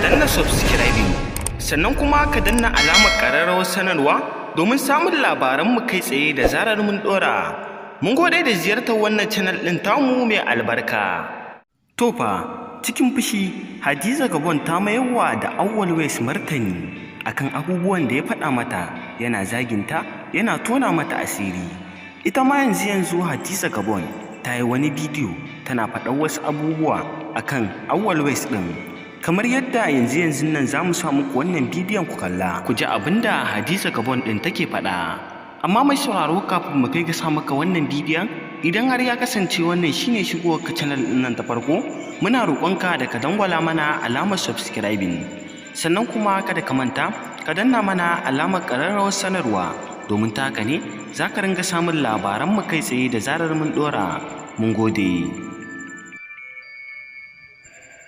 Danna subscribing, sannan kuma ka danna alamar ƙararrawar sanarwa domin samun labaranmu kai tsaye da zarar mun ɗora. Mun gode da ziyartar wannan channel ɗin tamu mai albarka. To fa, cikin fushi, Hadiza Gabon ta mayarwa da Auwal West martani akan abubuwan da ya faɗa mata, yana zaginta, yana tona mata asiri. Ita ma yanzu Hadiza Gabon ta yi wani bidiyo tana faɗar wasu abubuwa akan Auwal West ɗin. Kamar yadda yanzu nan za mu sa muku wannan bidiyon ku kalla, ku ji abin da Hadiza Gabon ɗin take faɗa. Amma mai sauraro, kafin mu kai ga sa maka wannan bidiyon, idan har ya kasance wannan shine shigowar ka channel ɗin nan ta farko, muna roƙonka da ka dangwala mana alamar subscribing. Sannan kuma kada ka manta ka danna mana alamar ƙararrawar sanarwa, domin ta haka ne za ka ringa samun labaran mu kai tsaye da zarar mun ɗora. Mun gode.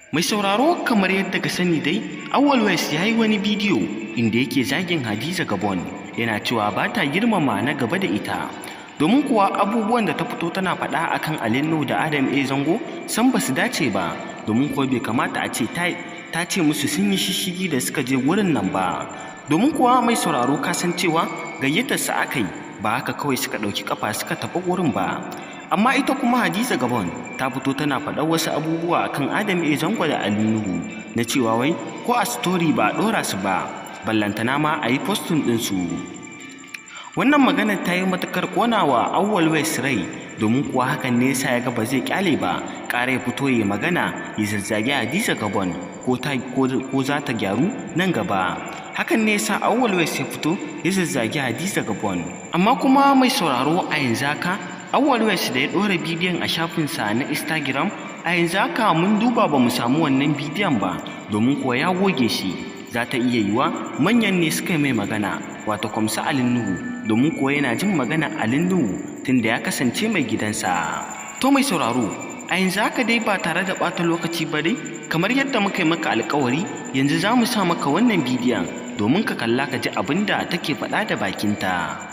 Mai sauraro, kamar yadda ka sani dai, Auwal West ya yi wani bidiyo inda yake zagin Hadiza Gabon, yana cewa ba ta girmama na gaba da ita. Domin kuwa abubuwan da ta fito tana faɗa akan Ali Nuhu da Adam A Zango san ba su dace ba, domin kuwa bai kamata a ce ta ce musu sun yi shishigi da suka je wurin nan ba. Domin kuwa mai sauraro, ka san cewa gayyatar su aka yi, ba haka kawai suka ɗauki kafa suka tafi wurin ba. Amma ita kuma Hadiza Gabon ta fito tana faɗar wasu abubuwa akan Adam A Zango da Ali Nuhu na cewa wai ko a story ba a ɗora su ba, ballantana ma a yi posting ɗinsu. Wannan magana ta yi matuƙar ƙonawa Auwal West rai, domin kuwa hakan ne yasa ya ga ba zai ƙyale ba, ƙara ya fito ya magana ya zazzage Hadiza Gabon ko za ta gyaru nan gaba. Hakan ne yasa Auwal West ya fito ya zazzage Hadiza Gabon. Amma kuma mai sauraro, a yanzu haka Auwal West da ya ɗora bidiyon a shafinsa na Instagram, a yanzu haka mun duba ba mu samu wannan bidiyon ba, domin kuwa ya goge shi. Za ta iya yiwa manyan ne suka mai magana, wato kwamsa Ali Nuhu, domin kuwa yana jin magana Ali Nuhu tunda ya kasance mai gidansa. To mai sauraro, a yanzu haka dai ba tare da ɓata lokaci ba dai, kamar yadda muka yi maka alkawari, yanzu za mu sa maka wannan bidiyon domin ka kalla ka ji abin da take faɗa da bakinta.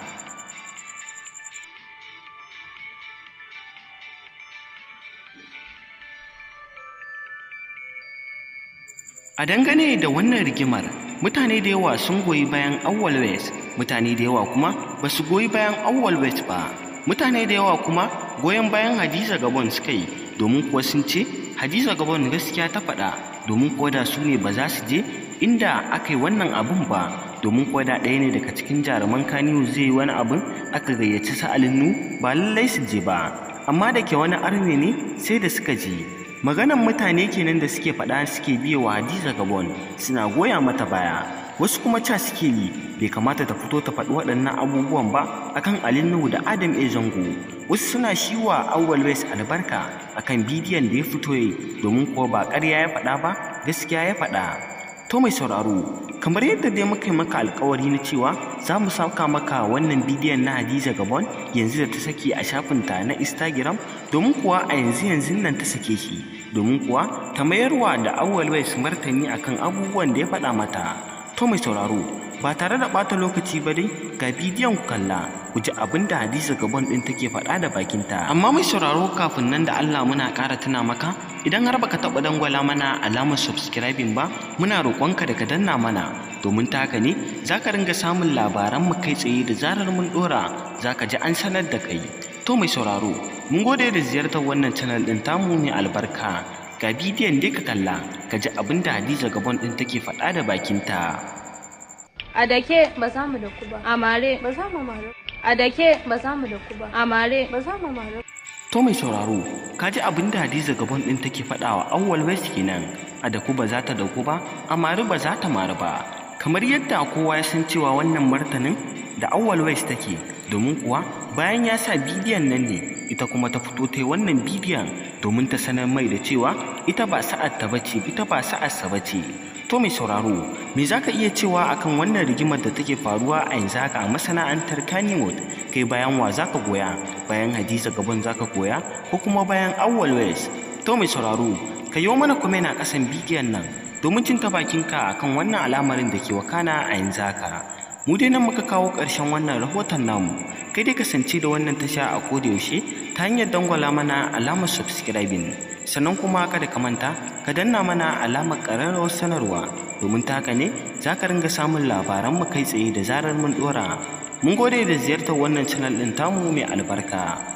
A dangane da wannan rigimar, mutane da yawa sun goyi bayan Auwal West, mutane da yawa kuma ba su goyi bayan Auwal West ba. Mutane da yawa kuma goyon bayan Hadiza Gabon suka yi, domin kuwa sun ce Hadiza Gabon gaskiya ta faɗa, domin kuwa da su ne ba za su je inda aka yi wannan abun ba, domin kuwa da ɗaya ne daga cikin jaruman Kannywood zai yi wani abun aka gayyaci su Ali Nuhu, ba lallai su je ba. Amma da ke wani arne ne sai da suka je. Maganan mutane kenan da suke faɗa, suke biye wa Hadiza Gabon, suna goya mata baya. Wasu kuma ca suke yi bai kamata ta fito ta faɗi waɗannan abubuwan ba akan Ali Nuhu da Adam A Zango. Wasu suna shiwa Auwal West albarka akan bidiyon da ya fito yi, domin kuwa ba ƙarya ya faɗa ba, gaskiya ya faɗa. To mai sauraro, kamar yadda dai muka yi maka alkawari na cewa za mu saka maka wannan bidiyon na Hadiza Gabon yanzu da ta saki a shafinta na Instagram, domin kuwa a yanzu nan ta sake shi, domin kuwa ta mayarwa da Auwal West martani akan abubuwan da ya faɗa mata. To mai sauraro, ba tare da ɓata lokaci ba dai, ga bidiyon ku kalla ku ji abin da Hadiza Gabon ɗin take faɗa da bakinta. Amma mai sauraro, kafin nan da Allah muna ƙara tuna maka, idan har baka taɓa dangwala mana alamar subscribing ba, muna roƙonka da ka danna mana, domin ta haka ne za ka ringa samun labaran mu kai tsaye da zarar mun ɗora, za ka ji an sanar da kai. To mai sauraro, mun gode da ziyartar wannan channel ɗin tamu mai albarka. Ga bidiyon dai ka kalla ka ji abin da Hadiza Gabon ɗin take faɗa da bakinta. A dake ba za mu daku ba. A mare ba za mu mare. A dake ba za mu daku ba. A mare ba za mu mare. To mai sauraro, ka ji abin da Hadiza Gabon ɗin take faɗa wa Auwal West kenan. A daku ba za ta daku ba, a mari ba za ta mari ba. Kamar yadda kowa ya san cewa wannan martanin da Auwal West take, domin kuwa bayan ya sa bidiyon nan ne ita kuma ta fito ta yi wannan bidiyon domin ta sanar mai da cewa ita ba sa'ar ta bace, ita ba sa'ar sa bace. To mai sauraro, me za ka iya cewa akan wannan rigimar da take faruwa a yanzu haka a masana'antar Kannywood? Kai bayan wa za ka goya? Bayan Hadiza Gabon za ka goya ko kuma bayan Auwal West? To mai sauraro, ka yi mana comment a ƙasan bidiyon nan domin cin ta bakinka akan wannan al'amarin da ke wakana a yanzu haka. Mu dai nan muka kawo ƙarshen wannan rahoton namu. Kai dai kasance da wannan tasha a koda yaushe ta hanyar dangwala mana alamar subscribing. Sannan kuma kada ka manta ka danna mana alamar ƙararrawar sanarwa, domin ta haka ne za ka ringa samun labaranmu kai tsaye da zarar mun ɗora. Mun gode da ziyartar wannan channel ɗin tamu mai albarka.